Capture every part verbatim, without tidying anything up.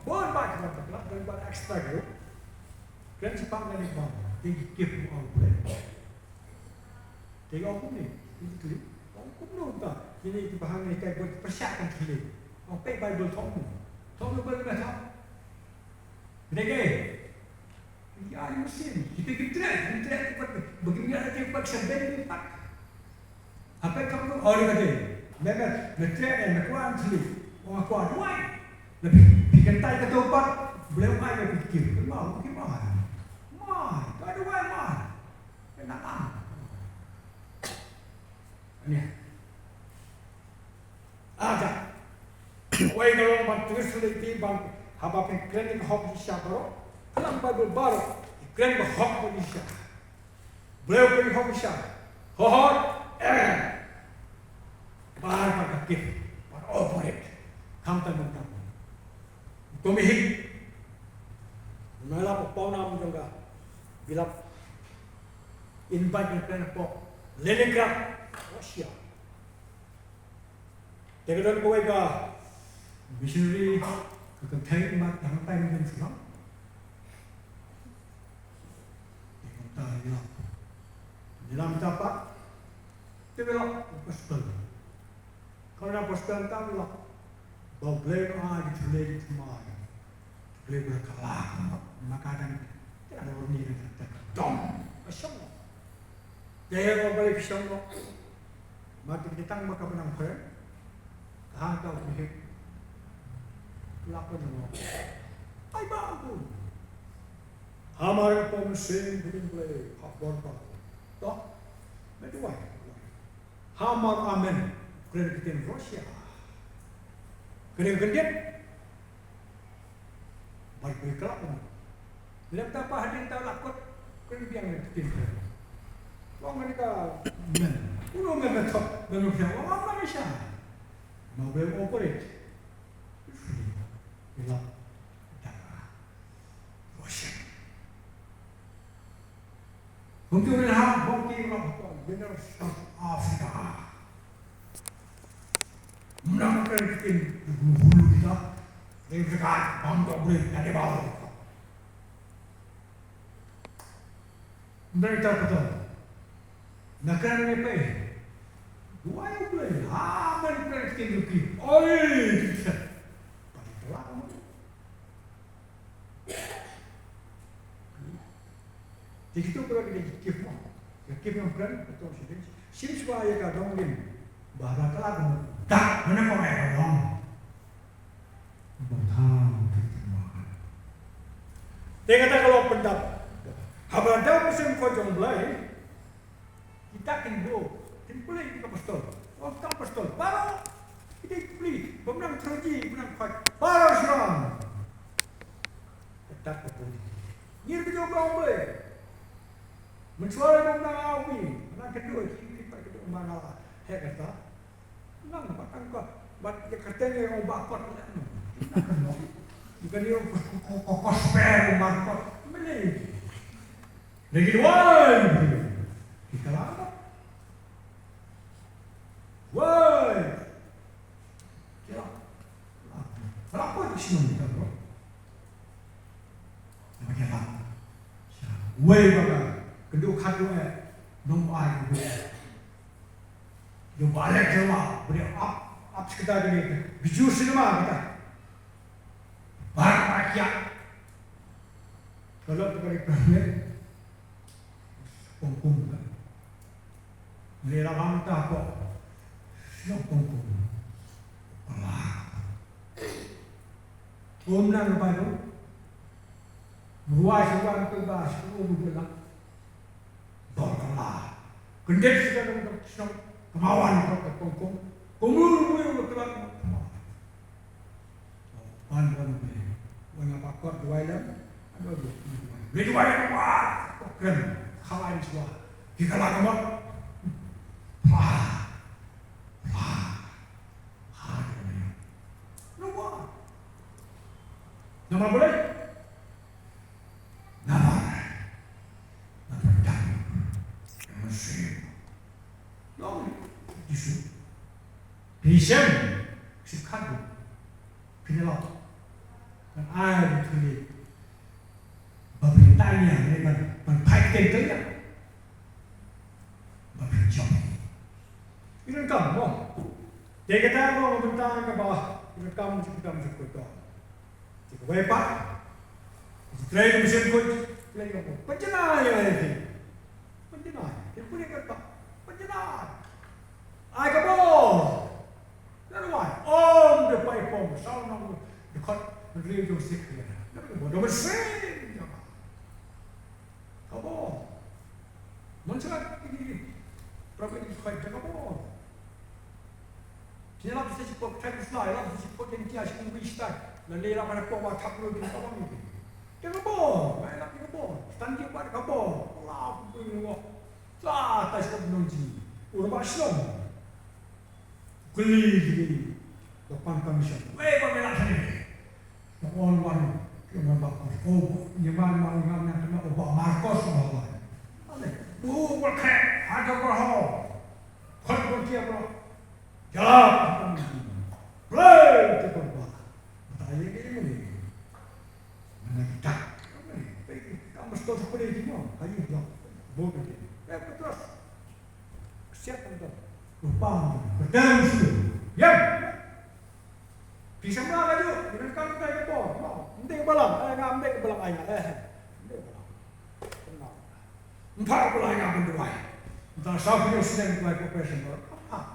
Bun ba ki ban bakla, bun ba extra group. Kren shaphang kane ka bam, te ki kip u ong pule. Te ki ong kumne, ki kip, ong kumno ta, kine ki ba hangne ka bun pyrshah kan khlieh. Ong peit Bible thok kumno. Thok kumno Bible thok. Dei ke? Ïa, ïa, shisien. Kita ki treh, ki treh, ki pat, ba kim ïa, ki pat sha beiñ, ki pat. Hapdeng ka, oh, ïa, ka dei. Me, me, me treh, me kwah, shisien. Oh, nga kwah duwai. Me phi, phi kyntait kato pat, Blei u ai, me phi kiew. Mo, ki mo. Mo, ka duwai mo. Ka nang am. Ane. Ada. Wei ka long ban tris lei ti ban haba phi kren ka hok shisha baroh. Ka long Baibl baroh. Kren ka hok shisha. Briew ka hok shisha. Hohot. Eh. Bar bar ka kit. Bar operate. Khamtam khamtam. Tommy Hicks. Nala pa pawnam jong ka. Bilap. Invite ka kren hapoh Leningrad, Russia. Te ka don kawei ka missionary ka kynthei, mat hangtai mynta shnong. Te kumta ïa. Ïa mynta pat. Te ka long apostle. Ka long apostle, ta ka long. Ba U Blei u ai ki thliew, ki thymmai. Blei ba ka la ka ma ka dang. Te ka dang ni ka dang dom. Ka shong. Te ïa ka Blei ka shong. Ma te ka tang ma ka ba nang pren. Ka hang ka u hik. La ka nang. Ai ba ku. Hamar ka pom sing, Blei ha bor ba. To. Me duwai. Hamar amen. Kren ka ktien Russia. Kren ka ktien. Bad kren ka lak. Lem ta pa hadien ta lak kot. Kren biang ka ktien. Wang ni ka men. Uno men men thok. Men men thok. Wang apa ni sha. Mau boleh operate. Free. Ilak. Dara. Russia. Hum tu ha bom ki ro ko winner South Africa. Muna makan kin hulu kita. Ring sekat bang dok beri tadi bau. Muna kita betul. Nakan ni pe. Dua yang boleh. Ha, man kin kin. Oi, kita. Pada kelak. Te kito kito ki kif mo. Ki kif mo kren, kito shim. Shim shwa ïa ka dong lim. Ba ka la ka mo. Dak, mana ko ai ka dong. Ba ta, te kata ka long pyndap. Haba dap mynsiem ko jong Blei. Kita kin bro, kin pule ïa ka apostol. Oh, kita apostol. Baroh. Kita pule. Ba mynta theology, ba mynta khot. Baroh shuwa. Kita ka pule. Ngir ka jong ka Blei. Mynshuwa ba mynta awi. Mynta kynduh, ki, ki, kynduh, mynta. He kata. Nang ba tang ko, ba ïa ka teng ïa u ba kot ïa no. Nang ko. Bukan ïa ko, ko, ko, ko spare u ba kot. Mene. Lagi dua. Kita lama. Woi. Kita. Berapa di sini kita, bro? Nama kita? Woi, baba. Kedua kadu eh. Nombor ai kedua. Yo balik ke rumah, boleh ap, ap sekedar ni, biju cinema kita. Bar rakyat. Kalau tu balik planet, pongkum kan. Ni lah bang tak apa. Siapa pongkum? Allah. Om nan lepas tu. Ruai sewan tu bah, sepuluh belas. Bor ka la. Kyndit sha ka dong ka shnong, kynmaw wan ka pongkum. Kumno ruh ka la kynmaw. Wan wan wan. Wan nga ba kot duwai lem. Aduh, aduh, aduh. Duwai lem, wah, kren. Khalai shuwa. Ki ka la kynmaw. Pah. Pah. Ha, duwai. Namar balei? Namar, namar dang. Namar shisha. Long, Jisu. Phi shem, shu khadduh. Phi la. Kan ai ba phi, ba phi tang ïa ne ban, ban pait ktien ktien ïa. Ba phi jop. Ngi donkam mo. Te kata mo, mynta kaba ngi donkam, ngi donkam sha kut to. Te kawei pat, Trai ka mynsiem khuid, Trai ka khuid. Pynjanai ïa phi. Pynjanai. Te pule kata. Pynjanai. Ai ka bor. Ngan wai. Ym da pait pom, saw nong da khot hynriew jong Sikh ïa. Ngan wai da mynsiem jong nga. Ka bor. Mon sngap ki, ki, ki. Para bangeit ki khot da ka bor. Phi lap sa shi pot, thait u slai, lap sa shi pot, ïa ki ïa shi kum wi stad. Lane lap ha ka por ba thap ruh ki ka bor ni. Da ka bor, ngai lap da ka bor. Stan ki ba da ka bor. Lap kum wi ngok. Sa ta shi pot nong ji. U ba shlong. Kuli kuli. Ba pang pang shlong. Wei ba me lap sa ni. Ba ong wan, ki ong ba ko, ko, ni ba ma ngam na kena, o ba Markos, o ba wan. Ale, bu ba khe, ha ka ba ho. Khot ba kia ba. Ja, play te ba ba. Ta ye ke ni. Mana kita. Pe ki kam sto ko ni mo. Hayi lo. Bu ke. Pe ko terus. Siap kan tu. Rupa. Berdalam situ. Ya. Phi samla ka juh, phi donkam ka bor. Mo, ym dei ka balang, eh, nga ym dei ka balang ai nga, eh. Ym dei ka balang. Ym dei ka balang ai nga ban duwai. Mynta saw phew snem duwai ko pyrshah mo. Ah.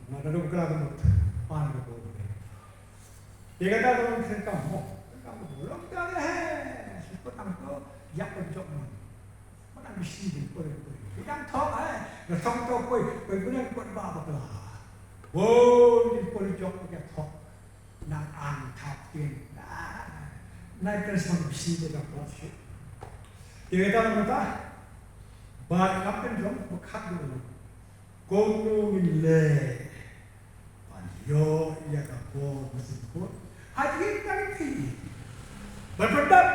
Nga da dum kra ka mut. Pan ka bor. Te kata ka long donkam mo. Donkam ka bor. Long ka, eh. Shu ko tang ko, ïa ko jop mo. Ba dang bisi din poi poi. Ki dang thok, eh. Nga thok to poi poi, poi poi nang poi ba bakla. Wo, din poi jok poi thok. Nang ang thap tin. Nai kan sma bisi de da pot shu. Ki kata nang kata. Ba kap kan jong ba khat du. Kumno ngin leh ban ïoh ïa ka bor mynsiem khuid? Hadien ka lynti ban pyndap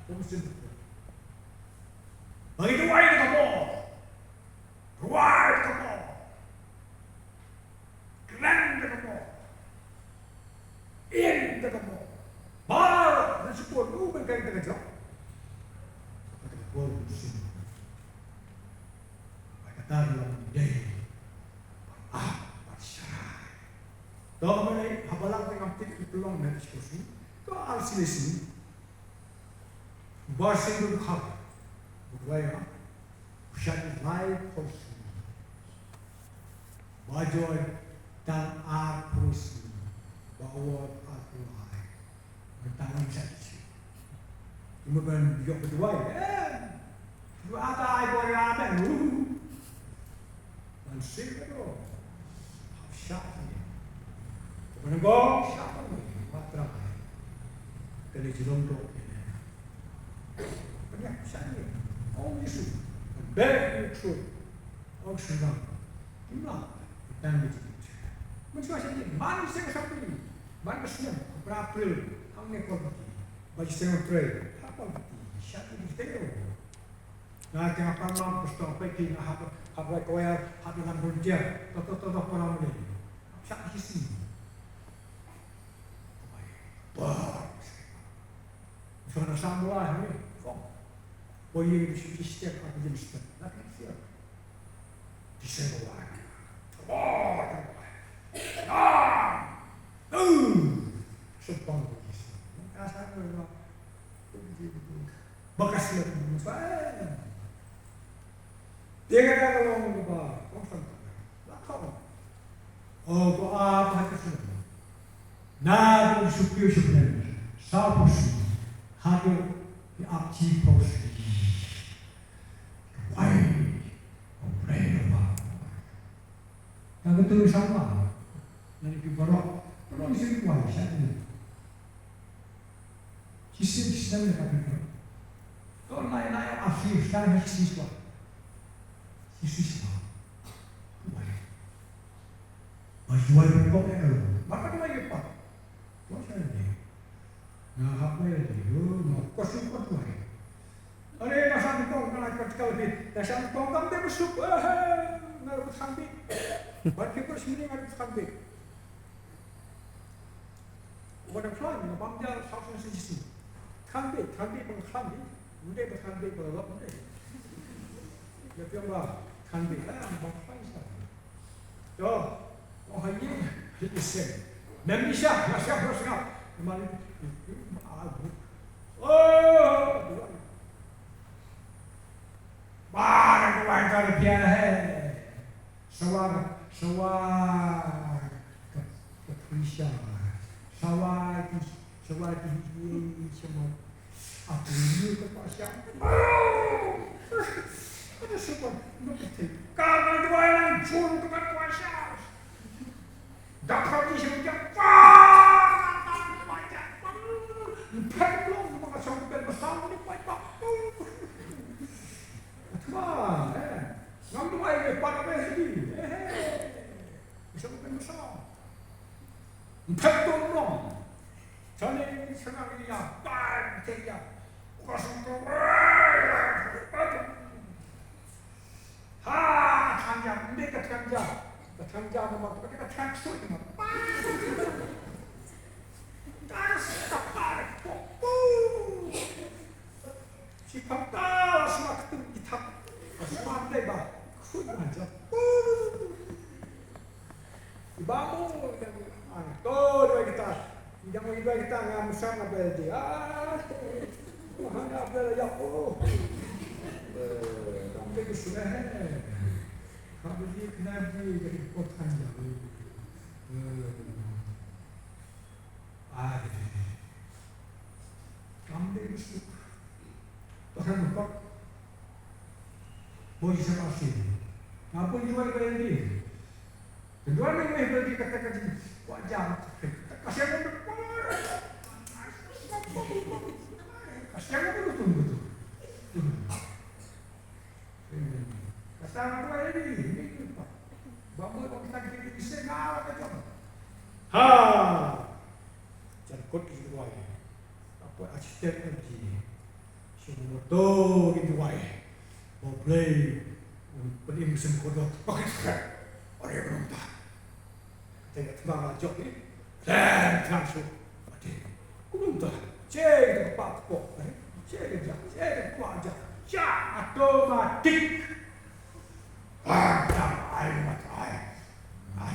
ka mynsiem khuid. Ba ngi duwai da ka bor. Duwai da ka bor. Kren da ka bor. Im da ka bor. Baroh, na shu bor, u ban kren da ka jong. Ba ka bor mynsiem. Ba kata ka long dei. Ah, ba sharai. To ka mane, ha balang te ngam tip ki pynlong na ki shisien. To ar shisien. Ba shisien du khap. Ba duwai ha. Shad lai phew snem. Ba joi tang ar phew snem. Ba wad ar phew lai. Ba tang ar phew snem. Ima ban ïoh ba duwai. Eh. Ba ata ai ba ya ben. Ban sih ka do. Shah ni. Ba nang go shah ba ni. Ba trai. Kane jilong do. Ba ni shah ni. Ong Jisu. Ba ni tru. Ong Sngewbha. Kim lah. Ba ni tru. Mynshuwa shah ni. Man seng shah ni. Man ka snem. Ba April. Hangne ko ba ki. Ba ki seng April. Ha ko ba ki. Shah ni ki teo. Nga te nga pan lang, pastor peki nga hap, hap wai choir, hap nang volunteer. To, to, to, to, para muli. Shah hisi. Bah. So na sam wai ha ni. Kong. Boy ye shi shi step, hap jin step. Na ki siap. Di se wai. Oh, wai. Ah. Uh. Sebang hisi. Ka sa ko. Ba ka slem. Ba. Te kata ka long ba kongsan ka. La khong. O ko a ba ka slem. Na ko shu pio shu pio. Sa pos. Haduh ki ap chi pos. Wai. Wai ba. Ka betul sama. Nani ki baroh. Baroh isi wai sa ni. Shi snem, shi snem ne ka pynpaw. To nai nai a fi shan ha shi swa. Shi swa. Wai. Ba juai pynpaw e ero. Ba ka juai pynpaw. To shan ne. Nga hap ne ero. Nga kosu kot wai. Are na san tong ka lai practical bit. Na san tong kam de besuk. Eh, nga rebut san bit. Ban ki pers mini nga rebut san bit. Ba dang khlaiñ, nga bam ïa saw sien sien sien. Khlaiñ beit, khlaiñ beit ba nga khlaiñ beit. Ym dei ba khlaiñ beit ba nga lok, ym dei. Ïa phi ong ba khlaiñ beit, ah, bam khlaiñ sa. Yo, ong ha ïing, ha ïing seng. Mem ïa sha, ïa sha, ïa sha. Mali, ah, oh, ba dang duwai ka rupiah, he. Sawar, sawar ka, ka pisa. Sawar ki, sawar ki, sawar. Aku ni ka pisa. Ada sawar, no ka te. Ka na duwai nang jun ka pisa. Da ka ni sawar ka, pa, ka pisa. Pek long, maka sawar ka pisa, ni pa, pa. Atma, eh. Ngam duwai, eh, pa, pa, eh, eh. Bisa bukan masalah. Empat tu orang. Sana ini senang ini ya, pan saya. Kosong tu. Ha, tanya, ini kata tanya. Kata tanya nama tu, kata tanya sulit nama. Terus tak ada. Shi pang ta sma ktu ki thak. Sma dei ba. Khun ma jap. Ba mo yang ang to doi kita. Yang doi kita ngam sang apa dia. Ah. Tuhan apa ya ko. Tam ke sudah. Kami di kena di dari kota yang. Ai. Kam dei ba suk. To han ba. Boi sa ka sien. Nga pun jual ba yang di. Kedua ni meh bagi kata kata. Wajah. Kasih aku. Kasih aku betul betul. Kata orang tua ini, ini tu, Pak. Bang Boy, bang kita kita kita sengah lah kacau. Ha. Jan kot kita buai. Apa asisten lagi? Semua tu kita buai. Bang Boy, pening mesin kodok. Pakai sekat. Orang yang belum tahu. Tengok tembang lah jok ni. Teng tang su. Mati. Ku num ta. Che ke pa ko. Che ke ja. Che ke kwa ja. Ja automatik. Ai ta ai mat ai. Ai.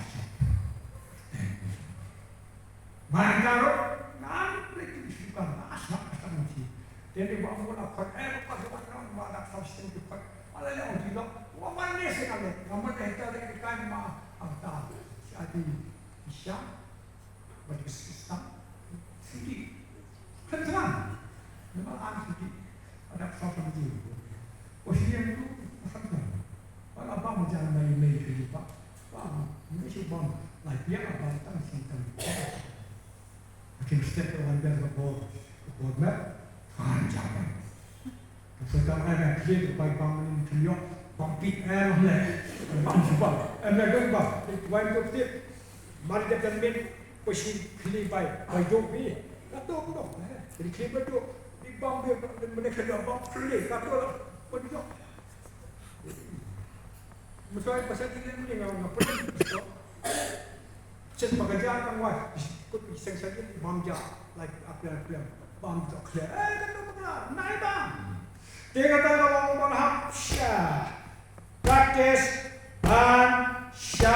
Mangaro. Nan pre ki suka nas nak sang si. Tende ba mo na pa ai pa pa na ma da sa si pa. Ala le on ti lo. Wa man ne se ka le. Wa man ne ta le ka ma. Ang ta. Si ati. Isha, bad ka Pakistan, Fiji. Kan tang. Namar an Fiji. Ada pesawat Fiji. Oh, sini yang tu, pesawat tu. Wala bam jan mai mai Fiji pa. Bam, ni si bam. Lai pia bam tang si tang. Makin step wan biar ka bor, ka bor mer. Kan jaman. Ka sa ka ai ka khlieh ka bai bam ni khlieh bam pi eh ne. Bam su bam. Em ne dong bam. Bai dong tip. Mar de kan min ko shi khlieh bai. Bai dong pi. Ka dong dong. Ri khlieh bai dong. Di bam de mene khlieh bam khlieh. Ka dong. Bai dong. Mesoi pasal khlieh mene ngau ngau. Chen pakaja kang wai, kut seng sagi bam ja, like apian apian, bam ja khle, eh, kan tu pakaja, nai bam. Te kata ka bam bam hap sha. Practice, ban, sha,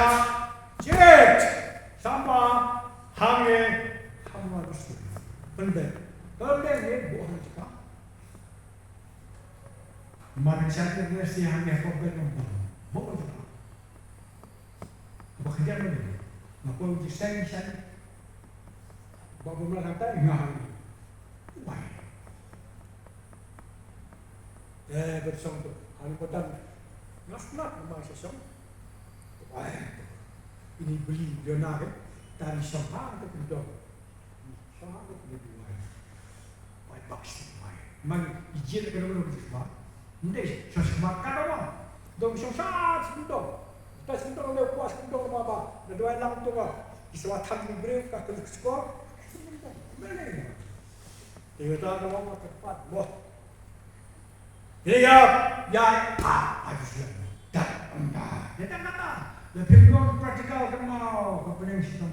jet. Sama, hange, hamwa rusu. Pende. Pende ne, bo han chika. Mar chak ne si hange, ko ben bam. Bo han chika. Ba khyndiat mynne. Nga poi u jiseng shen. Ba kumla kata nga hang. Wai. Eh, ber song tu. Ani patan. Nga snap ma sa song. Wai. Ini beli dia nak eh. Tari song ha tu pun dong. Song ha tu pun dong. Wai. Wai bak sing wai. Man ijin ka dong dong sing wai. Ndei, song sing wai ka dong. Dong song sa sing dong. Ta sing dong le kuas sing dong ma ba. Na dua lang tu ka. Ki swa tham ni breu ka tu skor. Mene. Te ta ka long ka pat mo. Te ya, ya, ah, aduh siap. Dah, dah. Ya dah kata. Ya phi long practical ka mau ka pening si tong.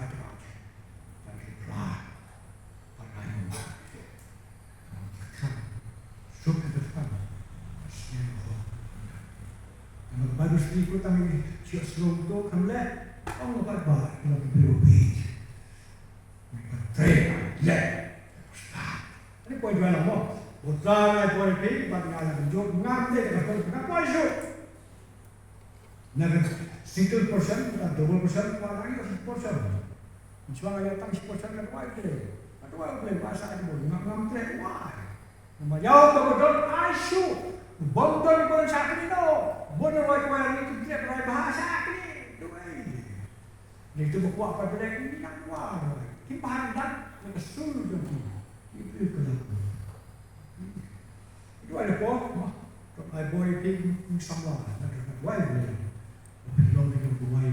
ka jong ka. Tang ki pla. Ba ngai mo. Ka kham. Suk ka kham. Ka sngewbha. Namar ka Bible study ko tang i shu sngewthuh kham leh. Ong ka ba ba ka ba ba. Ni ka tre leh. Ani poi dua lang mo. Bota ngai poi pi, ba ngai lang jok ngam de ka poi ka poi shu. Na ka single portion, na double portion, ba ngai ka portion. Chwa ngai tang portion na poi pi. Ba poi pi ba sa ni mo ngam ngam tre wai. Namar ïa u to ko don ai shu. Bom don bom shakri no. Bom don wai wai ni tu trep rai ba shakri. Tu ai. Ni tu ba kwah pat bela ni nang kwah. Ki ba han dan ni ka sur don ki. Ki tu ko don. Itu ada ko. To ai boi ki ni samla. Na ka wai bela. Phi long phi long duwai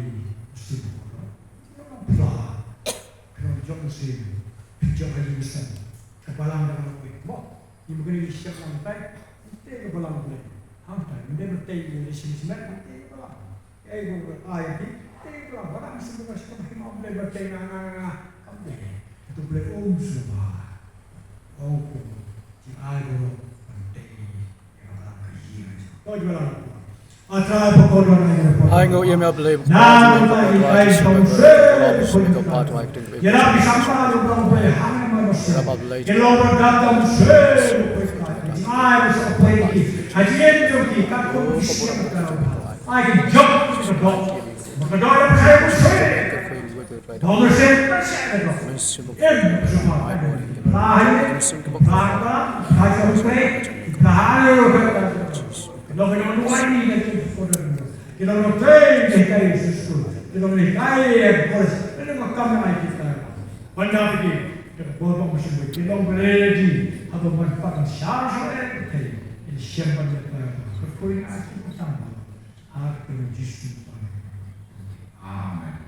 sim ko. Phi long pla. Phi long jong sim. Phi jong ai sim. Ka balang da long phi. Mo. Ni mungkin ni siap lang tai. Te ka balang phi. Ham tai. Ni mesti ni sim sim. Te ka balang. Ai ko ai phi. Te ka balang sim ko sim ko. Ni mesti ni na na na. Kam te. Tu ple um sim. Au ko. Ki ai ko. Te. Ai ngo email Blei. Ka jingim jong ki ka kum ki siem ka. Ai ki jop ki ka dok. Ba ka dok da ka dok. Dok da sien ka sien ka dok. Em ka sien ka dok. Ba hai. Ba ka. Ba ka. Ba ka. Ba hai. Ba ka. Ki long ki nongwai ni na ki supporter. Ki long nongtrei ki hikai school. Ki long hikai college. Ki long kam ai ki hikai. Ban da ki. Ki long bor bang machine. Ki long ready. Haba ban pat shar shar ki hikai. Ki shem ban hikai. Ka koi na ki tam. Ha ka kyrteng Jisu. Amen.